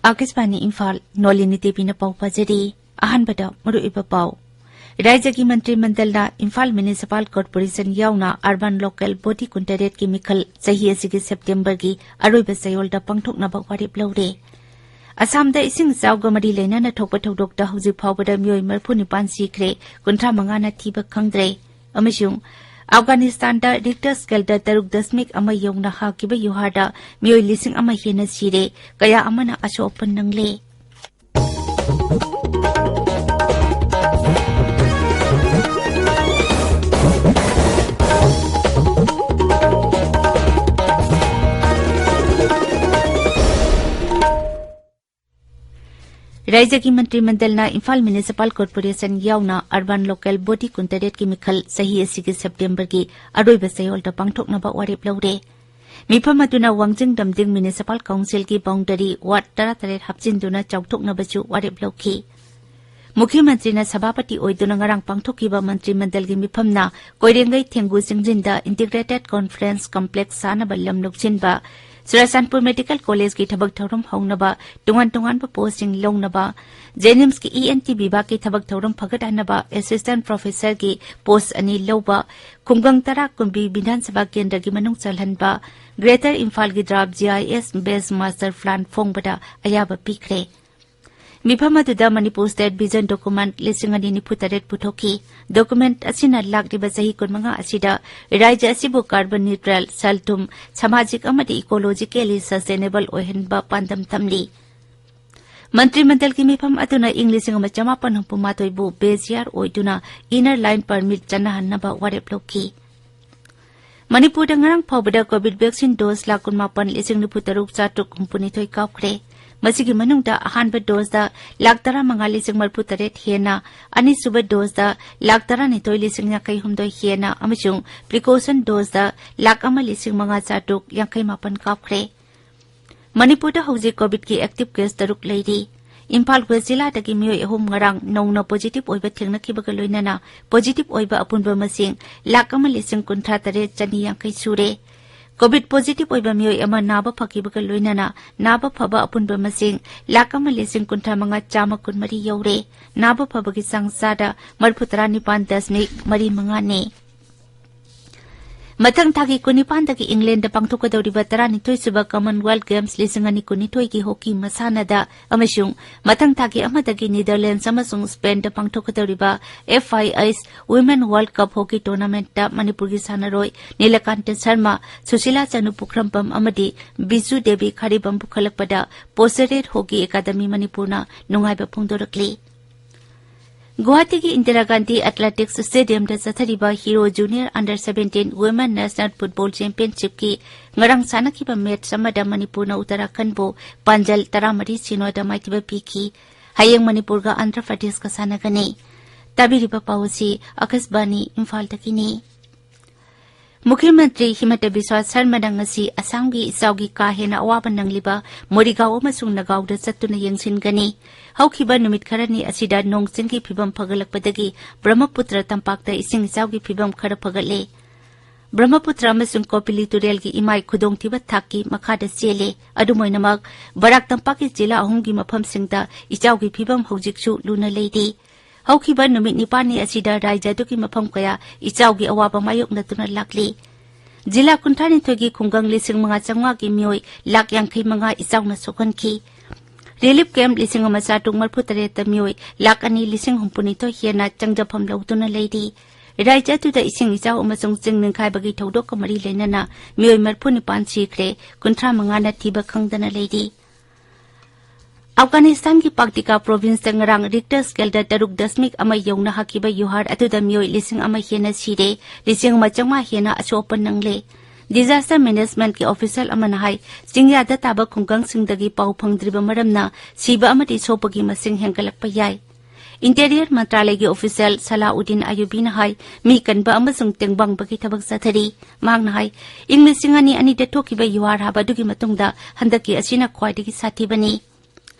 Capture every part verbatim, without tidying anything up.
ꯑꯥꯀꯥꯁꯕꯥꯅꯤ ꯏꯝꯐꯥꯜ, ꯅꯣꯂꯤꯅꯤ ꯗꯦꯕꯤꯅ ꯄꯥꯎ ꯄꯥꯖꯔꯤ꯫ ꯑꯍꯥꯟꯕꯗ ꯃꯔꯨꯑꯣꯏꯕ ꯄꯥꯎ꯫ ꯔꯥꯏꯖ꯭ꯌꯒꯤ ꯃꯟꯇ꯭ꯔꯤ ꯃꯟꯗꯜꯅ ꯏꯝꯐꯥꯜ ꯃ꯭ꯌꯨꯅꯤꯁꯤꯄꯥꯜ ꯀꯣꯔꯄꯣꯔꯦꯁꯟ ꯌꯥꯎꯅ ꯑꯔꯕꯥꯟ ꯂꯣꯀꯦꯜ ꯕꯣꯗꯤ ꯀꯨꯟꯇꯔꯦꯠꯀꯤ ꯃꯤꯈꯜ ꯆꯍꯤ ꯑꯁꯤꯒꯤ ꯁꯦꯞꯇꯦꯝꯕꯔꯒꯤ ꯑꯔꯣꯏꯕ ꯆꯌꯣꯜꯗ ꯄꯥꯡꯊꯣꯛꯅꯕ ꯋꯥꯔꯦꯞ ꯂꯧꯔꯦ꯫ ꯑꯁꯥꯝꯗ ꯏꯁꯤꯡ ꯏꯆꯥꯎꯒ ꯃꯔꯤ ꯂꯩꯅꯅ ꯊꯣꯛꯄ ꯊꯧꯗꯣꯛꯇ ꯍꯧꯖꯤꯛ ꯐꯥꯎꯕꯗ ꯃꯤꯑꯣꯏ ꯃꯔꯤꯐꯨ ꯅꯤꯄꯥꯟ ꯁꯤꯈ꯭ꯔꯦ, ꯀꯨꯟꯊ꯭ꯔꯥ ꯃꯉꯥꯅ ꯊꯤꯕ ꯈꯪꯗ꯭ꯔꯦ꯫ ꯑꯃꯁꯨꯡ ꯑꯐꯒꯥꯅꯤꯁꯇꯥꯟꯗ ꯔꯤꯛꯇꯔ ꯁ꯭ꯀꯦꯜꯗ ꯇꯔꯨꯛ ꯗꯁꯃꯤꯛ ꯑꯃ ꯌꯧꯅ ꯍꯥꯈꯤꯕ ꯌꯨꯍꯥꯔꯗ ꯃꯤꯑꯣꯏ ꯂꯤꯁꯤꯡ ꯑꯃ ꯍꯦꯟꯅ ꯁꯤꯔꯦ, ꯀꯌꯥ ꯑꯃꯅ ꯑꯁꯣꯛ ꯑꯄꯟ ꯅꯪꯂꯦ꯫ ꯔꯥꯏꯖ꯭ꯌꯒꯤ ꯃꯟꯇ꯭ꯔꯤ ꯃꯟꯗꯜꯅ ꯏꯝꯐꯥꯜ ꯃ꯭ꯌꯨꯅꯤꯁꯤꯄꯥꯜ ꯀꯣꯔꯄꯣꯔꯦꯁꯟ ꯌꯥꯎꯅ ꯑꯔꯕꯥꯟ ꯂꯣꯀꯦꯜ ꯕꯣꯗꯤ ꯀꯨꯟꯇꯔꯦꯠꯀꯤ ꯃꯤꯈꯜ ꯆꯍꯤ ꯑꯁꯤꯒꯤ ꯁꯦꯞꯇꯦꯝꯕꯔꯒꯤ ꯑꯔꯣꯏꯕ ꯆꯌꯣꯜꯗ ꯄꯥꯡꯊꯣꯛꯅꯕ ꯋꯥꯔꯦꯞ ꯂꯧꯔꯦ꯫ ꯃꯤꯐꯝ ꯑꯗꯨꯅ ꯋꯥꯡꯖꯤꯡ ꯗꯝꯗꯤꯡ ꯃ꯭ꯌꯨꯅꯤꯁꯤꯄꯥꯜ ꯀꯥꯎꯟꯁꯤꯜꯒꯤ ꯕꯥꯎꯟꯗꯔꯤ ꯋꯥꯔꯗ ꯇꯔꯥꯇꯔꯦꯠ ꯍꯥꯞꯆꯤꯟꯗꯨꯅ ꯆꯥꯎꯊꯣꯛꯅꯕꯁꯨ ꯋꯥꯔꯦꯞ ꯂꯧꯈꯤ꯫ ꯃꯨꯈ꯭ꯌ ꯃꯟꯇ꯭ꯔꯤꯅ ꯁꯚꯥꯄꯇꯤ ꯑꯣꯏꯗꯨꯅ ꯉꯔꯥꯡ ꯄꯥꯡꯊꯣꯛꯈꯤꯕ ꯃꯟꯇ꯭ꯔꯤ ꯃꯟꯗꯜꯒꯤ ꯃꯤꯐꯝꯅ ꯀꯣꯏꯔꯦꯡꯒꯩ ꯊꯦꯡꯒꯨ ꯆꯤꯡꯖꯤꯟꯗ ꯏꯟꯇꯤꯒ꯭ꯔꯦꯇꯦꯗ ꯀꯣꯟꯐ꯭ꯔꯦꯟꯁ ꯀꯝꯄ꯭ꯂꯦꯛꯁ ꯁꯥꯅꯕ ꯂꯝ ꯂꯧꯁꯤꯟꯕ, ꯆꯨꯔꯥꯆꯥꯟꯄꯨꯔ ꯃꯦꯗꯤꯀꯦꯜ ꯀꯣꯂꯦꯖꯀꯤ ꯊꯕꯛ ꯊꯧꯔꯝ ꯍꯧꯅꯕ ꯇꯣꯉꯥꯟ ꯇꯣꯉꯥꯟꯕ ꯄꯣꯁꯁꯤꯡ ꯂꯧꯅꯕ, ꯖꯦꯅꯤꯝꯁꯀꯤ ꯏ ꯑꯦꯟ ꯇꯤ ꯕꯤꯚꯥꯒꯀꯤ ꯊꯕꯛ ꯊꯧꯔꯝ ꯐꯒꯠꯍꯟꯅꯕ ꯑꯦꯁꯤꯁꯇꯦꯟꯠ ꯄ꯭ꯔꯣꯐꯦꯁꯔꯒꯤ ꯄꯣꯁ ꯑꯅꯤ ꯂꯧꯕ, ꯈꯨꯡꯒꯪ ꯇꯔꯥ ꯀꯨꯝꯕꯤ ꯕꯤꯙꯥꯟ ꯁꯚꯥ ꯀꯦꯟꯗ꯭ꯔꯒꯤ ꯃꯅꯨꯡ ꯆꯜꯍꯟꯕ, ꯒ꯭ꯔꯦꯇꯔ ꯏꯝꯐꯥꯜꯒꯤ ꯗ꯭ꯔꯥꯐ ꯖꯤ ꯑꯥꯏ ꯑꯦꯁ ꯕꯦꯁ ꯃꯥꯁꯇꯔ ꯄ꯭ꯂꯥꯟ ꯐꯣꯡꯕꯗ ꯑꯌꯥꯕ ꯄꯤꯈ꯭ꯔꯦ꯫ ꯃꯤꯐꯝ ꯑꯗꯨꯗ ꯃꯅꯤꯄꯨꯔ ꯁ꯭ꯇꯦꯠ ꯚꯤꯖꯟ ꯗꯣꯀꯨꯃꯦꯟꯠ ꯂꯤꯁꯤꯡ ꯑꯅꯤ ꯅꯤꯐꯨ ꯇꯔꯦꯠ ꯄꯨꯊꯣꯛꯈꯤ꯫ ꯗꯣꯀꯨꯃꯦꯟꯠ ꯑꯁꯤꯅ ꯂꯥꯛꯂꯤꯕ ꯆꯍꯤ ꯀꯨꯟꯃꯉꯥ ꯑꯁꯤꯗ ꯔꯥꯖ꯭ꯌ ꯑꯁꯤꯕꯨ ꯀꯥꯔꯕꯟ ꯅ꯭ꯌꯨꯇ꯭ꯔꯦꯜ, ꯁꯦꯜ-ꯊꯨꯝ, ꯁꯃꯥꯖꯤꯛ ꯑꯃꯗꯤ ꯏꯀꯣꯂꯣꯖꯤꯀꯦꯜꯂꯤ ꯁꯁꯇꯦꯅꯦꯕꯜ ꯑꯣꯏꯍꯟꯕ ꯄꯥꯟꯗꯝ ꯊꯝꯂꯤ꯫ ꯃꯟꯇ꯭ꯔꯤ ꯃꯟꯗꯜꯒꯤ ꯃꯤꯐꯝ ꯑꯗꯨꯅ ꯏꯪ ꯂꯤꯁꯤꯡ ꯑꯃ ꯆꯃꯥꯄꯟ ꯍꯨꯝꯐꯨ ꯃꯥꯊꯣꯏꯕꯨ ꯕꯦꯖ ꯏꯌꯥꯔ ꯑꯣꯏꯗꯨꯅ ꯏꯅꯔ ꯂꯥꯏꯟ ꯄꯔꯃꯤꯠ ꯆꯠꯅꯍꯟꯅꯕ ꯋꯥꯔꯦꯞ ꯂꯧꯈꯤ꯫ ꯃꯅꯤꯄꯨꯔꯗ ꯉꯔꯥꯡ ꯐꯥꯎꯕꯗ ꯀꯣꯚꯤꯗ ꯚꯦꯛꯁꯤꯟ ꯗꯣꯁ ꯂꯥꯈ ꯀꯨꯟꯃꯥꯄꯟ ꯂꯤꯁꯤꯡ ꯅꯤꯐꯨ ꯇꯔꯨꯛ ꯆꯥꯇ꯭ꯔꯨꯛ ꯍꯨꯝꯐꯨꯅꯤꯊꯣꯏ ꯀꯥꯞꯈ꯭ꯔꯦ꯫ ꯃꯁꯤꯒꯤ ꯃꯅꯨꯡꯗ ꯑꯍꯥꯟꯕ ꯗꯣꯁꯇ ꯂꯥꯈ ꯇꯔꯥꯃꯉꯥ ꯂꯤꯁꯤꯡ ꯃꯔꯤꯐꯨ ꯇꯔꯦꯠ ꯍꯦꯟꯅ, ꯑꯅꯤꯁꯨꯕ ꯗꯣꯁꯇ ꯂꯥꯈ ꯇꯔꯥꯅꯤꯊꯣꯏ ꯂꯤꯁꯤꯡ ꯌꯥꯡꯈꯩ ꯍꯨꯝꯗꯣꯏ ꯍꯦꯟꯅ ꯑꯃꯁꯨꯡ ꯄ꯭ꯔꯤꯀꯣꯁꯟ ꯗꯣꯁꯇ ꯂꯥꯈ ꯑꯃ ꯂꯤꯁꯤꯡ ꯃꯉꯥ ꯆꯥꯇ꯭ꯔꯨꯛ ꯌꯥꯡꯈꯩ ꯃꯥꯄꯟ ꯀꯥꯞꯈ꯭ꯔꯦ꯫ ꯃꯅꯤꯄꯨꯔꯗ ꯍꯧꯖꯤꯛ ꯀꯣꯚꯤꯗꯀꯤ ꯑꯦꯛꯇꯤꯚ ꯀꯦꯁ ꯇꯔꯨꯛ ꯂꯩꯔꯤ꯫ ꯏꯝꯐꯥꯜ ꯋꯦꯁ ꯖꯤꯂꯥꯗꯒꯤ ꯃꯤꯑꯣꯏ ꯑꯍꯨꯝ ꯉꯔꯥꯡ ꯅꯧꯅ ꯄꯣꯖꯤꯇꯤꯚ ꯑꯣꯏꯕ ꯊꯦꯡꯅꯈꯤꯕꯒ ꯂꯣꯏꯅꯅ ꯄꯣꯖꯤꯇꯤꯚ ꯑꯣꯏꯕ ꯑꯄꯨꯟꯕ ꯃꯁꯤꯡ ꯂꯥꯈ ꯑꯃ ꯂꯤꯁꯤꯡ ꯀꯨꯟꯊ꯭ꯔꯥ ꯇꯔꯦꯠ ꯆꯅꯤ ꯌꯥꯡꯈꯩ ꯁꯨꯔꯦ꯫ ꯀꯣꯚꯤꯗ ꯄꯣꯖꯤꯇꯤꯚ ꯑꯣꯏꯕ ꯃꯤꯑꯣꯏ ꯑꯃ ꯅꯥꯕ ꯐꯈꯤꯕꯒ ꯂꯣꯏꯅꯅ ꯅꯥꯕ ꯐꯕ ꯑꯄꯨꯟꯕ ꯃꯁꯤꯡ ꯂꯥꯈ ꯑꯃ ꯂꯤꯁꯤꯡ ꯀꯨꯟꯊ꯭ꯔꯥ ꯃꯉꯥ ꯆꯥꯝꯃ ꯀꯨꯟꯃꯔꯤ ꯌꯧꯔꯦ꯫ ꯅꯥꯕ ꯐꯕꯒꯤ ꯆꯥꯡ ꯆꯥꯗ ꯃꯔꯤꯐꯨ ꯇꯔꯥꯅꯤꯄꯥꯟ ꯗꯁꯃꯤꯛ ꯃꯔꯤ ꯃꯉꯥꯅꯤ꯫ ꯃꯊꯪ ꯊꯥꯒꯤ ꯀꯨꯟꯅꯤꯄꯥꯟꯗꯒꯤ ꯏꯪꯂꯦꯟꯗ ꯄꯥꯡꯊꯣꯛꯀꯗꯧꯔꯤꯕ ꯇꯔꯥꯅꯤꯊꯣꯏ ꯁꯨꯕ ꯀꯃꯟꯋꯦꯜꯊ ꯒꯦꯝꯁ ꯂꯤꯁꯤꯡ ꯑꯅꯤ ꯀꯨꯟꯅꯤꯊꯣꯏꯒꯤ ꯍꯣꯀꯤ ꯃꯁꯥꯟꯅꯗ ꯑꯃꯁꯨꯡ ꯃꯊꯪ ꯊꯥꯒꯤ ꯑꯃꯗꯒꯤ ꯅꯦꯗꯔꯂꯦꯟꯗꯁ ꯑꯃꯁꯨꯡ ꯁ꯭ꯄꯦꯟꯗ ꯄꯥꯡꯊꯣꯛꯀꯗꯧꯔꯤꯕ F I S women world cup hockey ꯇꯣꯔꯅꯥꯃꯦꯟꯠꯇ ꯃꯅꯤꯄꯨꯔꯒꯤ ꯁꯥꯟꯅꯔꯣꯏ ꯅꯤꯂꯀꯥꯟꯇ ꯁꯔꯃ, ꯁꯨꯁꯤꯂꯥ ꯆꯅꯨ ꯄꯨꯈ꯭ꯔꯝꯄꯝ ꯑꯃꯗꯤ ꯕꯤꯖꯨ ꯗꯦꯕꯤ ꯈꯥꯔꯤꯕꯝ ꯄꯨꯈꯠꯂꯛꯄꯗ ꯄꯣꯁꯦꯔꯦꯠ ꯍꯣꯀꯤ ꯑꯦꯀꯥꯗꯃꯤ ꯃꯅꯤꯄꯨꯔꯅ ꯅꯨꯡꯉꯥꯏꯕ ꯐꯣꯡꯗꯣꯔꯛꯂꯤ꯫ ꯒꯨꯋꯥꯍꯥꯇꯤꯒꯤ ꯏꯟꯗꯤꯔꯥ ꯒꯥꯟꯙꯤ ꯑꯦꯊꯂꯦꯇꯤꯛꯁ ꯁ꯭ꯇꯦꯗꯤꯌꯝꯗ ꯆꯠꯊꯔꯤꯕ hero junior under seventeen women national football ꯆꯦꯝꯄꯤꯌꯟꯁꯤꯞꯀꯤ ꯉꯔꯥꯡ ꯁꯥꯟꯅꯈꯤꯕ ꯃꯦꯆ ꯑꯃꯗ ꯃꯅꯤꯄꯨꯔꯅ ꯎꯠꯇꯔꯥꯈꯟꯗꯕꯨ ꯄꯥꯟꯖꯜ ꯇꯔꯥꯃꯔꯤ ꯁꯤꯅꯣꯗ ꯃꯥꯏꯊꯤꯕ ꯄꯤꯈꯤ꯫ ꯍꯌꯦꯡ ꯃꯅꯤꯄꯨꯔꯒ ꯑꯟꯙ꯭ꯔ ꯄ꯭ꯔꯗꯦꯁꯀ ꯁꯥꯟꯅꯒꯅꯤ꯫ ꯇꯥꯕꯤꯔꯤꯕ ꯄꯥꯎ ꯑꯁꯤ ꯑꯀꯥꯁꯕꯥꯅꯤ ꯏꯝꯐꯥꯜꯗꯒꯤꯅꯤ꯫ ꯃꯨꯈ꯭ꯌ ꯃꯟꯇ꯭ꯔꯤ ꯍꯤꯃꯟꯇ ꯕꯤꯁ꯭ꯋꯥ ꯁꯔꯃꯅ ꯉꯁꯤ ꯑꯁꯥꯝꯒꯤ ꯏꯆꯥꯎꯒꯤ ꯀꯥ ꯍꯦꯟꯅ ꯑꯋꯥꯕ ꯅꯪꯂꯤꯕ ꯃꯣꯔꯤꯒꯥꯎ ꯑꯃꯁꯨꯡ ꯅꯒꯥꯎꯗ ꯆꯠꯇꯨꯅ ꯌꯦꯡꯁꯤꯟꯒꯅꯤ꯫ ꯍꯧꯈꯤꯕ ꯅꯨꯃꯤꯠ ꯈꯔꯅꯤ ꯑꯁꯤꯗ ꯅꯣꯡ ꯆꯤꯡꯒꯤ ꯐꯤꯕꯝ ꯐꯒꯠꯂꯛꯄꯗꯒꯤ ꯕ꯭ꯔꯍꯃꯄꯨꯇ꯭ꯔ ꯇꯝꯄꯥꯛꯇ ꯏꯁꯤꯡ ꯏꯆꯥꯎꯒꯤ ꯐꯤꯕꯝ ꯈꯔ ꯐꯒꯠꯂꯦ꯫ ꯕ꯭ꯔꯍꯃꯄꯨꯇ꯭ꯔ ꯑꯃꯁꯨꯡ ꯀꯣꯄꯤꯂꯤ ꯇꯨꯔꯦꯜꯒꯤ ꯏꯃꯥꯏ ꯈꯨꯗꯣꯡꯊꯤꯕ ꯊꯥꯛꯀꯤ ꯃꯈꯥꯗ ꯆꯦꯜꯂꯦ꯫ ꯑꯗꯨꯝ ꯑꯣꯏꯅꯃꯛ, ꯕꯔꯥꯛ ꯇꯝꯄꯥꯛꯀꯤ ꯖꯤꯂꯥ ꯑꯍꯨꯝꯒꯤ ꯃꯐꯝꯁꯤꯡꯗ ꯏꯆꯥꯎꯒꯤ ꯐꯤꯕꯝ ꯍꯧꯖꯤꯛꯁꯨ ꯂꯨꯅ ꯂꯩꯔꯤ꯫ ꯍꯧꯈꯤꯕ ꯅꯨꯃꯤꯠ ꯅꯤꯄꯥꯟꯅꯤ ꯑꯁꯤꯗ ꯔꯥꯖ꯭ꯌ ꯑꯗꯨꯒꯤ ꯃꯐꯝ ꯀꯌꯥ ꯏꯆꯥꯎꯒꯤ ꯑꯋꯥꯕ ꯃꯥꯌꯣꯛꯅꯗꯨꯅ ꯂꯥꯛꯂꯤ꯫ ꯖꯤꯂꯥ ꯀꯨꯟꯊ꯭ꯔꯥꯅꯤꯊꯣꯏꯒꯤ ꯈꯨꯡꯒꯪ ꯂꯤꯁꯤꯡ ꯃꯉꯥ ꯆꯥꯝꯃꯉꯥꯒꯤ ꯃꯤꯑꯣꯏ ꯂꯥꯈ ꯌꯥꯡꯈꯩ ꯃꯉꯥ ꯏꯆꯥꯎꯅ ꯁꯣꯛꯍꯟꯈꯤ꯫ ꯔꯤꯂꯤꯐ ꯀꯦꯝꯞ ꯂꯤꯁꯤꯡ ꯑꯃ ꯆꯥꯇ꯭ꯔꯨꯛ ꯃꯔꯤꯐꯨ ꯇꯔꯦꯠꯇ ꯃꯤꯑꯣꯏ ꯂꯥꯈ ꯑꯅꯤ ꯂꯤꯁꯤꯡ ꯍꯨꯝꯐꯨꯅꯤꯊꯣꯏ ꯍꯦꯟꯅ ꯆꯪꯖꯐꯝ ꯂꯧꯗꯨꯅ ꯂꯩꯔꯤ꯫ ꯔꯥꯖ꯭ꯌ ꯑꯗꯨꯗ ꯏꯁꯤꯡ ꯏꯆꯥꯎ ꯑꯃꯁꯨꯡ ꯆꯤꯡ ꯅꯤꯡꯈꯥꯏꯕꯒꯤ ꯊꯧꯗꯣꯛꯀ ꯃꯔꯤ ꯂꯩꯅꯅ ꯃꯤꯑꯣꯏ ꯃꯔꯤꯐꯨ ꯅꯤꯄꯥꯟ ꯁꯤꯈ꯭ꯔꯦ, ꯀꯨꯟꯊ꯭ꯔꯥ ꯃꯉꯥꯅ ꯊꯤꯕ ꯈꯪꯗꯅ ꯂꯩꯔꯤ꯫ ꯑꯐꯒꯥꯅꯤꯁꯇꯥꯟꯒꯤ ꯄꯥꯛꯇꯤꯀꯥ ꯄ꯭ꯔꯣꯚꯤꯟꯁꯇ ꯉꯔꯥꯡ ꯔꯤꯛꯇꯔ ꯁ꯭ꯀꯦꯜꯗ ꯇꯔꯨꯛ ꯗꯁꯃꯤꯛ ꯑꯃ ꯌꯧꯅ ꯍꯥꯈꯤꯕ ꯌꯨꯍꯥꯔ ꯑꯗꯨꯗ ꯃꯤꯑꯣꯏ ꯂꯤꯁꯤꯡ ꯑꯃ ꯍꯦꯟꯅ ꯁꯤꯔꯦ, ꯂꯤꯁꯤꯡ ꯑꯃ ꯆꯥꯝꯃꯉꯥ ꯍꯦꯟꯅ ꯑꯁꯣꯛ ꯑꯄꯟ ꯅꯪꯂꯦ꯫ ꯗꯤꯖꯥꯁꯇꯔ ꯃꯦꯅꯦꯖꯃꯦꯟꯠꯀꯤ ꯑꯣꯐꯤꯁꯤꯌꯦꯜ ꯑꯃꯅ ꯍꯥꯏ, ꯆꯤꯡꯌꯥꯗ ꯇꯥꯕ ꯈꯨꯡꯒꯪꯁꯤꯡꯗꯒꯤ ꯄꯥꯎ ꯐꯪꯗ꯭ꯔꯤꯕ ꯃꯔꯝꯅ ꯁꯤꯕ ꯑꯃꯗꯤ ꯁꯣꯛꯄꯒꯤ ꯃꯁꯤꯡ ꯍꯦꯟꯒꯠꯂꯛꯄ ꯌꯥꯏ꯫ ꯏꯟꯇꯤꯔꯤꯌꯔ ꯃꯟꯇ꯭ꯔꯥꯂꯌꯒꯤ ꯑꯣꯐꯤꯁꯤꯌꯦꯜ ꯁꯂꯥꯎꯗꯤꯟ ꯑꯌꯨꯕꯤꯅ ꯍꯥꯏ, ꯃꯤ ꯀꯟꯕ ꯑꯃꯁꯨꯡ ꯇꯦꯡꯕꯥꯡꯕꯒꯤ ꯊꯕꯛ ꯆꯠꯊꯔꯤ꯫ ꯃꯍꯥꯛꯅ ꯍꯥꯏ, ꯏꯪ ꯂꯤꯁꯤꯡ ꯑꯅꯤ ꯑꯅꯤꯗ ꯊꯣꯛꯈꯤꯕ ꯌꯨꯍꯥꯔ ꯍꯥꯕ ꯑꯗꯨꯒꯤ ꯃꯇꯨꯡꯗ ꯍꯟꯗꯛꯀꯤ ꯑꯁꯤꯅ ꯈ꯭ꯋꯥꯏꯗꯒꯤ ꯁꯥꯊꯤꯕꯅꯤ꯫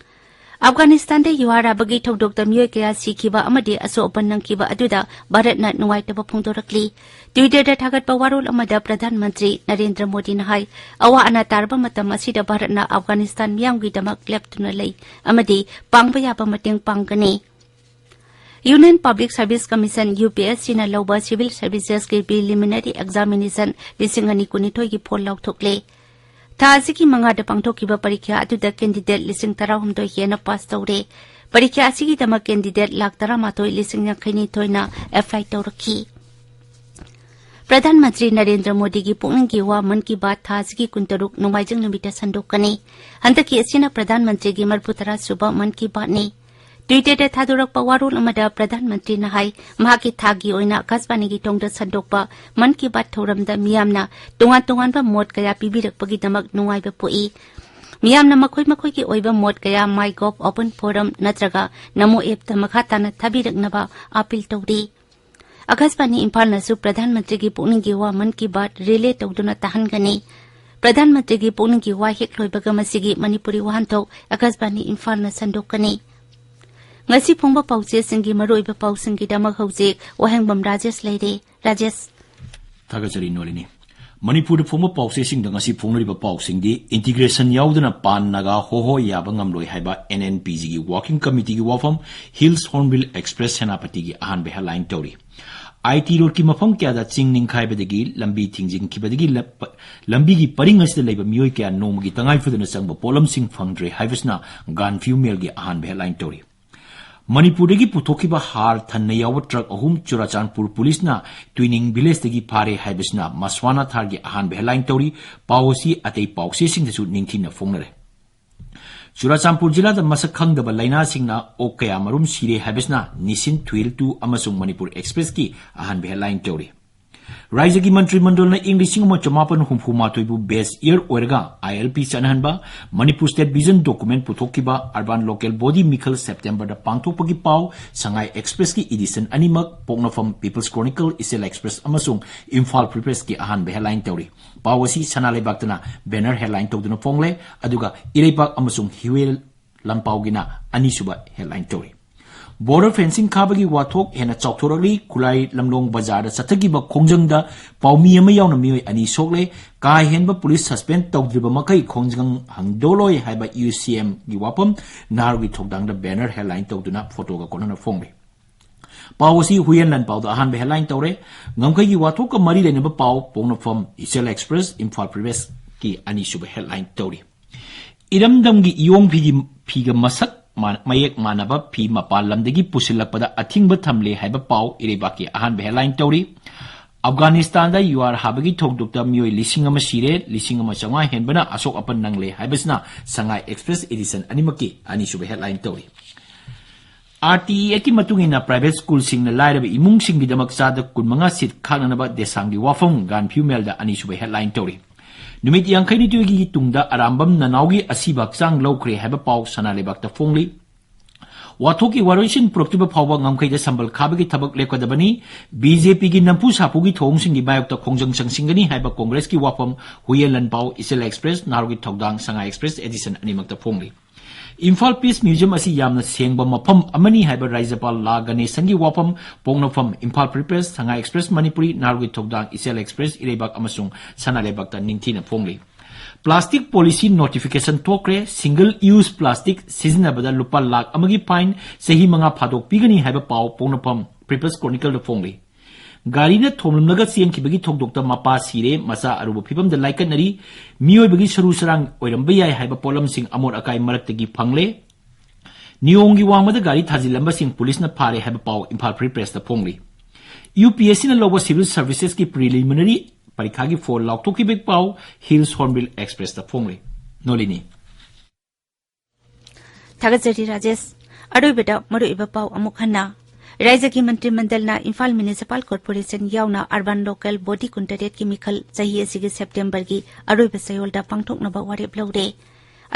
ꯑꯐꯒꯥꯅꯤꯁꯇꯥꯟꯗ ꯌꯨꯍꯥꯔ ꯍꯥꯕꯒꯤ ꯊꯧꯗꯣꯛꯇ ꯃꯤꯑꯣꯏ ꯀꯌꯥ ꯁꯤꯈꯤꯕ ꯑꯃꯗꯤ ꯑꯁꯣꯛ ꯑꯄꯟ ꯅꯪꯈꯤꯕ ꯑꯗꯨꯗ ꯚꯥꯔꯠꯅ ꯅꯨꯡꯉꯥꯏꯇꯕ ꯐꯣꯡꯗꯣꯔꯛꯂꯤ꯫ Twitter-ꯗ ꯊꯥꯒꯠꯄ ꯋꯥꯔꯣꯜ ꯑꯃꯗ ꯄ꯭ꯔꯙꯥꯟ ꯃꯟꯇ꯭ꯔꯤ ꯅꯔꯦꯟꯗ꯭ꯔ ꯃꯣꯗꯤꯅ ꯍꯥꯏ, ꯑꯋꯥ ꯑꯅꯥ ꯇꯥꯔꯕ ꯃꯇꯝ ꯑꯁꯤꯗ ꯚꯥꯔꯠꯅ ꯑꯐꯒꯥꯅꯤꯁꯇꯥꯟ ꯃꯤꯌꯥꯝꯒꯤꯗꯃꯛ ꯂꯦꯞꯇꯨꯅ ꯂꯩ ꯑꯃꯗꯤ ꯄꯥꯡꯕ ꯌꯥꯕ ꯃꯇꯦꯡ ꯄꯥꯡꯒꯅꯤ꯫ Union Public Service Commission, UPSC-ꯅ ꯂꯧꯕ Civil Services-ꯀꯤ Preliminary Examination ꯂꯤꯁꯤꯡ ꯑꯅꯤ ꯀꯨꯟꯅꯤꯊꯣꯏꯒꯤ ꯐꯣꯜ ꯂꯥꯎꯊꯣꯛꯂꯦ꯫ ꯊꯥ ꯑꯁꯤꯒꯤ ꯃꯉꯥꯗ ꯄꯥꯡꯊꯣꯛꯈꯤꯕ ꯄꯔꯤꯈ꯭ꯌꯥ ꯑꯗꯨꯗ candidate ꯂꯤꯁꯤꯡ ꯇꯔꯥꯍꯨꯝꯗꯣꯏ ꯍꯦꯟꯅ ꯄꯥꯁ ꯇꯧꯔꯦ꯫ ꯄꯔꯤꯈ꯭ꯌꯥ ꯑꯁꯤꯒꯤꯗꯃꯛ candidate ꯂꯥꯈ ꯇꯔꯥꯃꯥꯊꯣꯏ ꯂꯤꯁꯤꯡ ꯌꯥꯡꯈꯩꯅꯤꯊꯣꯏꯅ apply ꯇꯧꯔꯛꯈꯤ꯫ ꯄ꯭ꯔꯙꯥꯟ ꯃꯟꯇ꯭ꯔꯤ ꯅꯔꯦꯟꯗ꯭ꯔ ꯃꯣꯗꯤꯒꯤ ꯄꯨꯛꯅꯤꯡꯒꯤ ꯋꯥ ꯃꯟ ꯀꯤ ꯕꯥꯠ ꯊꯥ ꯑꯁꯤꯒꯤ ꯀꯨꯟꯇꯔꯨꯛ ꯅꯣꯡꯃꯥꯏꯖꯤꯡ ꯅꯨꯃꯤꯠꯇ ꯁꯟꯗꯣꯛꯀꯅꯤ꯫ ꯍꯟꯗꯛꯀꯤ ꯑꯁꯤꯅ ꯄ꯭ꯔꯙꯥꯟ ꯃꯟꯇ꯭ꯔꯤꯒꯤ ꯃꯔꯤꯐꯨꯇꯔꯥ ꯁꯨꯕ ꯃꯟ ꯀꯤ ꯕꯥꯠꯅꯤ꯫ Twitter-ꯗ ꯊꯥꯗꯣꯔꯛꯄ ꯋꯥꯔꯣꯜ ꯑꯃꯗ ꯄ꯭ꯔꯙꯥꯟ ꯃꯟꯇ꯭ꯔꯤꯅ ꯍꯥꯏ, ꯃꯍꯥꯛꯀꯤ ꯊꯥꯒꯤ ꯑꯣꯏꯅ ꯑꯀꯥꯁꯕꯥꯅꯤꯒꯤ ꯊꯣꯡꯗ ꯁꯟꯗꯣꯛꯄ ꯃꯟ ꯀꯤ ꯕꯥꯠ ꯊꯧꯔꯝꯗ ꯃꯤꯌꯥꯝꯅ ꯇꯣꯉꯥꯟ ꯇꯣꯉꯥꯟꯕ ꯃꯣꯠ ꯀꯌꯥ ꯄꯤꯕꯤꯔꯛꯄꯒꯤꯗꯃꯛ ꯅꯨꯡꯉꯥꯏꯕ ꯄꯣꯛꯏ꯫ ꯃꯤꯌꯥꯝꯅ ꯃꯈꯣꯏ ꯃꯈꯣꯏꯒꯤ ꯑꯣꯏꯕ ꯃꯣꯠ ꯀꯌꯥ MyGov Open Forum ꯅꯠꯇ꯭ꯔꯒ ꯅꯃꯣ app-ꯇ ꯃꯈꯥ ꯇꯥꯅ ꯊꯥꯕꯤꯔꯛꯅꯕ appeal ꯇꯧꯔꯤ꯫ ꯑꯀꯥꯁꯕꯥꯅꯤ ꯏꯝꯐꯥꯜꯅꯁꯨ ꯄ꯭ꯔꯙꯥꯟ ꯃꯟꯇ꯭ꯔꯤꯒꯤ ꯄꯨꯛꯅꯤꯡꯒꯤ ꯋꯥ ꯃꯟ ꯀꯤ ꯕꯥꯠ relay ꯇꯧꯗꯨꯅ ꯇꯥꯍꯟꯒꯅꯤ꯫ ꯄ꯭ꯔꯙꯥꯟ ꯃꯟꯇ꯭ꯔꯤꯒꯤ ꯄꯨꯛꯅꯤꯡꯒꯤ ꯋꯥ ꯍꯦꯛ ꯂꯣꯏꯕꯒ ꯃꯁꯤꯒꯤ ꯃꯅꯤꯄꯨꯔꯤ ꯋꯥꯍꯟꯊꯣꯛ ꯑꯀꯥꯁꯕꯥꯅꯤ ꯏꯝꯐꯥꯜꯅ ꯁꯟꯗꯣꯛꯀꯅꯤ꯫ ꯉꯁꯤ ꯐꯣꯡꯕ ꯄꯥꯎꯆꯦꯁꯤꯡꯒꯤ ꯃꯔꯨꯑꯣꯏꯕ ꯄꯥꯎꯁꯤꯡꯒꯤꯗꯃꯛ ꯍꯧꯖꯤꯛ ꯋꯥꯍꯦꯡꯕꯝ ꯔꯥꯖꯦꯁ ꯂꯩꯔꯦ꯫ ꯔꯥꯖꯦꯁ꯫ ꯊꯥꯒꯠꯆꯔꯤ ꯅꯣꯂꯤꯅꯤ꯫ ꯃꯅꯤꯄꯨꯔꯗ ꯐꯣꯡꯕ ꯄꯥꯎꯆꯦꯁꯤꯡꯗ ꯉꯁꯤ ꯐꯣꯡꯅꯔꯤꯕ ꯄꯥꯎꯁꯤꯡꯗꯤ integration ꯌꯥꯎꯗꯅ ꯄꯥꯟ ꯅꯥꯒꯥ ꯍꯣꯍꯣ ꯌꯥꯕ ꯉꯝꯂꯣꯏ ꯍꯥꯏꯕ NNPG-ꯒꯤ working committee-ꯒꯤ ꯋꯥꯐꯝ, Hills Hornbill Express ꯁꯦꯅꯥꯄꯇꯤꯒꯤ ꯑꯍꯥꯟꯕ headline ꯇꯧꯔꯤ꯫ IT road-ꯀꯤ ꯃꯐꯝ ꯀꯌꯥꯗ ꯆꯤꯡ ꯅꯤꯡꯈꯥꯏꯕꯗꯒꯤ ꯂꯝꯕꯤ ꯊꯤꯡꯖꯤꯟꯈꯤꯕꯗꯒꯤ ꯂ-, ꯄ-, ꯂꯝꯕꯤꯒꯤ ꯄꯔꯤꯡ ꯑꯁꯤꯗ ꯂꯩꯕ ꯃꯤꯑꯣꯏ ꯀꯌꯥ ꯅꯣꯡꯃꯒꯤ ꯇꯉꯥꯏ ꯐꯗꯅ ꯆꯪꯕ ꯄꯣꯠꯂꯝꯁꯤꯡ ꯐꯪꯗ꯭ꯔꯦ ꯍꯥꯏꯕꯁꯤꯅ Gaanphiu Mail-ꯒꯤ ꯑꯍꯥꯟꯕ headline ꯇꯧꯔꯤ꯫ ꯃꯅꯤꯄꯨꯔꯗꯒꯤ ꯄꯨꯊꯣꯛꯈꯤꯕ ꯍꯥꯔ ꯊꯟꯅ ꯌꯥꯎꯕ ꯇ꯭ꯔꯛ ꯑꯍꯨꯝ ꯆꯨꯔꯥꯆꯥꯟꯄꯨꯔ ꯄꯨꯂꯤꯁꯅ ꯇꯨꯏꯅꯤꯡ ꯚꯤꯂꯦꯖꯇꯒꯤ ꯐꯥꯔꯦ ꯍꯥꯏꯕꯁꯤꯅ ꯃꯁ꯭ꯋꯥꯅꯥ ꯊꯥꯔꯒꯤ ꯑꯍꯥꯟꯕ headline ꯇꯧꯔꯤ꯫ ꯄꯥꯎ ꯑꯁꯤ ꯑꯇꯩ ꯄꯥꯎꯆꯦꯁꯤꯡꯗꯁꯨ ꯅꯤꯡꯊꯤꯅ ꯐꯣꯡꯅꯔꯦ꯫ ꯆꯨꯔꯥꯆꯥꯟꯄꯨꯔ ꯖꯤꯂꯥꯗ ꯃꯁꯛ ꯈꯪꯗꯕ ꯂꯥꯏꯅꯥꯁꯤꯡꯅ ꯑꯣꯛ ꯀꯌꯥ ꯃꯔꯨꯝ ꯁꯤꯔꯦ ꯍꯥꯏꯕꯁꯤꯅ Nissin Thwil Two ꯑꯃꯁꯨꯡ ꯃꯅꯤꯄꯨꯔ Express-ꯀꯤ ꯑꯍꯥꯟꯕ headline ꯇꯧꯔꯤ꯫ ꯔꯥꯏꯖ꯭ꯌꯒꯤ ꯃꯟꯇ꯭ꯔꯤ ꯃꯟꯗꯜꯅ ꯏꯪ ꯂꯤꯁꯤꯡ ꯑꯃ ꯆꯃꯥꯄꯟ ꯍꯨꯝꯐꯨ ꯃꯥꯊꯣꯏꯕꯨ best year ꯑꯣꯏꯔꯒ ILP ꯆꯠꯅꯍꯟꯕ, Manipur State Vision document ꯄꯨꯊꯣꯛꯈꯤꯕ, Urban Local Body ꯃꯤꯈꯜ September-ꯗ ꯄꯥꯡꯊꯣꯛꯄꯒꯤ ꯄꯥꯎ, ꯁꯉꯥꯏ Express-ꯀꯤ edition ꯑꯅꯤꯃꯛ ꯄꯣꯛꯅꯐꯝ People's Chronicle, ꯏꯆꯦꯜ Express ꯑꯃꯁꯨꯡ ꯏꯝꯐꯥꯜ Free Press-ꯀꯤ ꯑꯍꯥꯟꯕ headline ꯇꯧꯔꯤ꯫ ꯄꯥꯎ ꯑꯁꯤ ꯁꯅꯥ ꯂꯩꯕꯥꯛꯇꯅ banner headline ꯇꯧꯗꯨꯅ ꯐꯣꯡꯂꯦ, ꯑꯗꯨꯒ ꯏꯔꯩꯄꯥꯛ ꯑꯃꯁꯨꯡ ꯍꯤꯋꯦꯜ ꯂꯝꯄꯥꯎꯒꯤꯅ ꯑꯅꯤꯁꯨꯕ headline ꯇꯧꯔꯤ꯫ Border fencing ꯈꯥꯕꯒꯤ ꯋꯥꯊꯣꯛ ꯍꯦꯟꯅ ꯆꯥꯎꯊꯣꯔꯛꯂꯤ꯫ ꯈꯨꯂꯥꯏ ꯂꯝꯂꯣꯡ ꯕꯖꯥꯔꯗ ꯆꯠꯊꯈꯤꯕ ꯈꯣꯡꯖꯪꯗ ꯄꯥꯎꯃꯤ ꯑꯃ ꯌꯥꯎꯅ ꯃꯤꯑꯣꯏ ꯑꯅꯤ ꯁꯣꯛꯂꯦ꯫ ꯀꯥ ꯍꯦꯟꯕ ꯄꯨꯂꯤꯁ suspend ꯇꯧꯗ꯭ꯔꯤꯕ ꯃꯈꯩ ꯈꯣꯡꯖꯪ ꯍꯪꯗꯣꯛꯂꯣꯏ ꯍꯥꯏꯕ UCMꯒꯤ ꯋꯥꯐꯝ ꯅꯍꯥꯔꯣꯜꯒꯤ ꯊꯧꯗꯥꯡꯗ banner headline ꯇꯧꯗꯨꯅ ꯐꯣꯇꯣꯒ ꯀꯣꯟꯅꯅ ꯐꯣꯡꯂꯤ꯫ ꯄꯥꯎ ꯑꯁꯤ ꯍꯨꯏꯌꯦꯟ ꯂꯥꯟꯄꯥꯎꯗ ꯑꯍꯥꯟꯕ headline ꯇꯧꯔꯦ꯫ ꯉꯝꯈꯩꯒꯤ ꯋꯥꯊꯣꯛꯀ ꯃꯔꯤ ꯂꯩꯅꯕ ꯄꯥꯎ ꯄꯣꯛꯅꯐꯝ ꯏꯆꯦꯜ Express, ꯏꯝꯐꯥꯜ Press ꯀꯤ ꯑꯅꯤꯁꯨꯕ headline ꯇꯧꯔꯤ꯫ ꯏꯔꯝꯗꯝꯒꯤ ꯏꯌꯣꯡ ꯐꯤꯒꯤ, ꯐꯤꯒ ꯃꯁꯛ ꯃꯥ-, ꯃꯌꯦꯛ ꯃꯥꯟꯅꯕ ꯐꯤ ꯃꯄꯥꯟ ꯂꯝꯗꯒꯤ ꯄꯨꯁꯤꯜꯂꯛꯄꯗ ꯑꯊꯤꯡꯕ ꯊꯝꯂꯦ ꯍꯥꯏꯕ ꯄꯥꯎ ꯏꯔꯩꯕꯥꯛꯀꯤ ꯑꯍꯥꯟꯕ headline ꯇꯧꯔꯤ꯫ ꯑꯐꯒꯥꯅꯤꯁꯇꯥꯟꯗ ꯌꯨꯍꯥꯔ ꯍꯥꯕꯒꯤ ꯊꯧꯗꯣꯛꯇ ꯃꯤꯑꯣꯏ ꯂꯤꯁꯤꯡ ꯑꯃ ꯁꯤꯔꯦ, ꯂꯤꯁꯤꯡ ꯑꯃ ꯆꯥꯝꯃꯉꯥ ꯍꯦꯟꯕꯅ ꯑꯁꯣꯛ ꯑꯄꯟ ꯅꯪꯂꯦ ꯍꯥꯏꯕꯁꯤꯅ ꯁꯉꯥꯏ Express edition ꯑꯅꯤꯃꯛꯀꯤ ꯑꯅꯤꯁꯨꯕ headline ꯇꯧꯔꯤ꯫ RTEActꯀꯤ ꯃꯇꯨꯡ ꯏꯟꯅ private schoolꯁꯤꯡꯅ ꯂꯥꯏꯔꯕ ꯏꯃꯨꯡꯁꯤꯡꯒꯤꯗꯃꯛ ꯆꯥꯗ ꯀꯨꯟꯃꯉꯥ seat ꯈꯥꯛꯅꯅꯕ ꯗꯦꯁꯥꯡꯒꯤ ꯋꯥꯐꯝ ꯒꯥꯟꯐꯤꯌꯨ ꯃꯦꯜꯗ ꯑꯅꯤꯁꯨꯕ headline ꯇꯧꯔꯤ꯫ ꯅꯨꯃꯤꯠ ꯌꯥꯡꯈꯩꯅꯤꯊꯣꯏꯒꯤ ꯇꯨꯡꯗ ꯑꯔꯥꯝꯕꯝ ꯅꯅꯥꯎꯒꯤ ꯑꯁꯤꯕ ꯍꯛꯆꯥꯡ ꯂꯧꯈ꯭ꯔꯦ ꯍꯥꯏꯕ ꯄꯥꯎ ꯁꯅꯥ ꯂꯩꯕꯥꯛꯇ ꯐꯣꯡꯂꯤ꯫ ꯋꯥꯊꯣꯛꯀꯤ ꯋꯥꯔꯣꯏꯁꯤꯟ ꯄꯨꯔꯛꯇ꯭ꯔꯤꯕ ꯐꯥꯎꯕ ꯉꯝꯈꯩꯗ ꯁꯝꯕꯜ ꯈꯥꯕꯒꯤ ꯊꯕꯛ ꯂꯦꯞꯀꯗꯕꯅꯤ꯫ BJPꯒꯤ ꯅꯝꯐꯨ ꯁꯥꯐꯨꯒꯤ ꯊꯧꯑꯣꯡꯁꯤꯡꯒꯤ ꯃꯥꯌꯣꯛꯇ ꯈꯣꯡꯖꯪ ꯆꯪꯁꯤꯟꯒꯅꯤ ꯍꯥꯏꯕ ꯀꯣꯡꯒ꯭ꯔꯦꯁꯀꯤ ꯋꯥꯐꯝ ꯍꯨꯏꯌꯦꯟ ꯂꯟꯄꯥꯎ, ꯏꯆꯦꯜ Express, ꯅꯍꯥꯔꯣꯜꯒꯤ ꯊꯧꯗꯥꯡ, ꯁꯉꯥꯏ Express edition ꯑꯅꯤꯃꯛꯇ ꯐꯣꯡꯂꯤ꯫ ꯏꯝꯐꯥꯜ Peace Museum ꯑꯁꯤ ꯌꯥꯝꯅ ꯁꯦꯡꯕ ꯃꯐꯝ ꯑꯃꯅꯤ ꯍꯥꯏꯕ ꯔꯥꯖ꯭ꯌꯄꯥꯜ ꯂꯥ ꯒꯅꯦꯁꯟꯒꯤ ꯋꯥꯐꯝ ꯄꯣꯛꯅꯐꯝ, ꯏꯝꯐꯥꯜ Free Press, ꯁꯉꯥꯏ Express ꯃꯅꯤꯄꯨꯔꯤ, ꯅꯍꯥꯔꯣꯜꯒꯤ ꯊꯧꯗꯥꯡ, ꯏꯆꯦꯜ Express, ꯏꯔꯩꯕꯥꯛ ꯑꯃꯁꯨꯡ ꯁꯅꯥ ꯂꯩꯕꯥꯛꯇ ꯅꯤꯡꯊꯤꯅ ꯐꯣꯡꯂꯤ꯫ Plastic policy notification ꯊꯣꯛꯈ꯭ꯔꯦ꯫ Single use plastic ꯁꯤꯖꯤꯟꯅꯕꯗ ꯂꯨꯄꯥ ꯂꯥꯈ ꯑꯃꯒꯤ fine, ꯆꯍꯤ ꯃꯉꯥ ꯐꯥꯗꯣꯛ ꯄꯤꯒꯅꯤ ꯍꯥꯏꯕ ꯄꯥꯎ ꯄꯣꯛꯅꯐꯝ People's Chronicleꯗ ꯐꯣꯡꯂꯤ꯫ ꯒꯥꯔꯤꯅ ꯊꯣꯝꯂꯝꯂꯒ ꯆꯦꯟꯈꯤꯕꯒꯤ ꯊꯧꯗꯣꯛꯇ ꯃꯄꯥ ꯁꯤꯔꯦ, ꯃꯆꯥ ꯑꯔꯨꯕ ꯐꯤꯕꯝꯗ ꯂꯥꯏꯀꯠꯅꯔꯤ꯫ ꯃꯤꯑꯣꯏꯕꯒꯤ ꯁꯔꯨ ꯁꯔꯥꯡ ꯑꯣꯏꯔꯝꯕ ꯌꯥꯏ ꯍꯥꯏꯕ ꯄꯣꯠꯂꯝꯁꯤꯡ ꯑꯃꯣꯠ ꯑꯀꯥꯏ ꯃꯔꯛꯇꯒꯤ ꯐꯪꯂꯦ꯫ ꯅꯤꯌꯣꯝꯒꯤ ꯋꯥꯡꯃꯗ ꯒꯥꯔꯤ ꯊꯥꯖꯤꯜꯂꯝꯕꯁꯤꯡ ꯄꯨꯂꯤꯁꯅ ꯐꯥꯔꯦ ꯍꯥꯏꯕ ꯄꯥꯎ ꯏꯝꯐꯥꯜ Free Pressꯇ ꯐꯣꯡꯂꯤ꯫ UPSCꯅ ꯂꯧꯕ civil servicesꯀꯤ preliminary ꯄꯔꯤꯈꯥꯒꯤ ꯐꯣꯜ ꯂꯥꯎꯊꯣꯛꯈꯤꯕꯒꯤ ꯄꯥꯎ Hills Hornbill Expressꯇ ꯐꯣꯡꯂꯤ꯫ ꯅꯣꯂꯤꯅꯤ꯫ ꯊꯥꯒꯠꯆꯔꯤ ꯔꯥꯖꯦꯁ꯫ ꯑꯔꯣꯏꯕꯗ ꯃꯔꯨꯑꯣꯏꯕ ꯄꯥꯎ ꯑꯃꯨꯛ ꯍꯟꯅ꯫ ꯔꯥꯏꯖ꯭ꯌꯒꯤ ꯃꯟꯇ꯭ꯔꯤ ꯃꯟꯗꯜꯅ ꯏꯝꯐꯥꯜ Municipal Corporation ꯌꯥꯎꯅ urban local body ꯀꯨꯟꯇꯔꯦꯠꯀꯤ ꯃꯤꯈꯜ ꯆꯍꯤ ꯑꯁꯤꯒꯤ Septemberꯒꯤ ꯑꯔꯣꯏꯕ ꯆꯌꯣꯜꯗ ꯄꯥꯡꯊꯣꯛꯅꯕ ꯋꯥꯔꯦꯞ ꯂꯧꯔꯦ꯫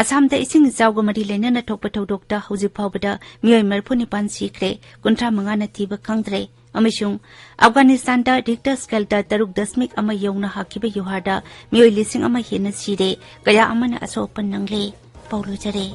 ꯑꯁꯥꯝꯗ ꯏꯁꯤꯡ ꯏꯆꯥꯎꯒ ꯃꯔꯤ ꯂꯩꯅꯅ ꯊꯣꯛꯄ ꯊꯧꯗꯣꯛꯇ ꯍꯧꯖꯤꯛ ꯐꯥꯎꯕꯗ ꯃꯤꯑꯣꯏ ꯃꯔꯤꯐꯨ ꯅꯤꯄꯥꯟ ꯁꯤꯈ꯭ꯔꯦ, ꯀꯨꯟꯊ꯭ꯔꯥ ꯃꯉꯥꯅ ꯊꯤꯕ ꯈꯪꯗ꯭ꯔꯦ꯫ ꯑꯃꯁꯨꯡ ꯑꯐꯒꯥꯅꯤꯁꯇꯥꯟꯗ Richter scaleꯗ ꯇꯔꯨꯛ ꯗꯁꯃꯤꯛ ꯑꯃ ꯌꯧꯅ ꯍꯥꯈꯤꯕ ꯌꯨꯍꯥꯔꯗ ꯃꯤꯑꯣꯏ ꯂꯤꯁꯤꯡ ꯑꯃ ꯍꯦꯟꯅ ꯁꯤꯔꯦ, ꯀꯌꯥ ꯑꯃꯅ ꯑꯁꯣꯛ ꯑꯄꯟ ꯅꯪꯂꯦ꯫ ꯄꯥꯎ ꯂꯣꯏꯖꯔꯦ꯫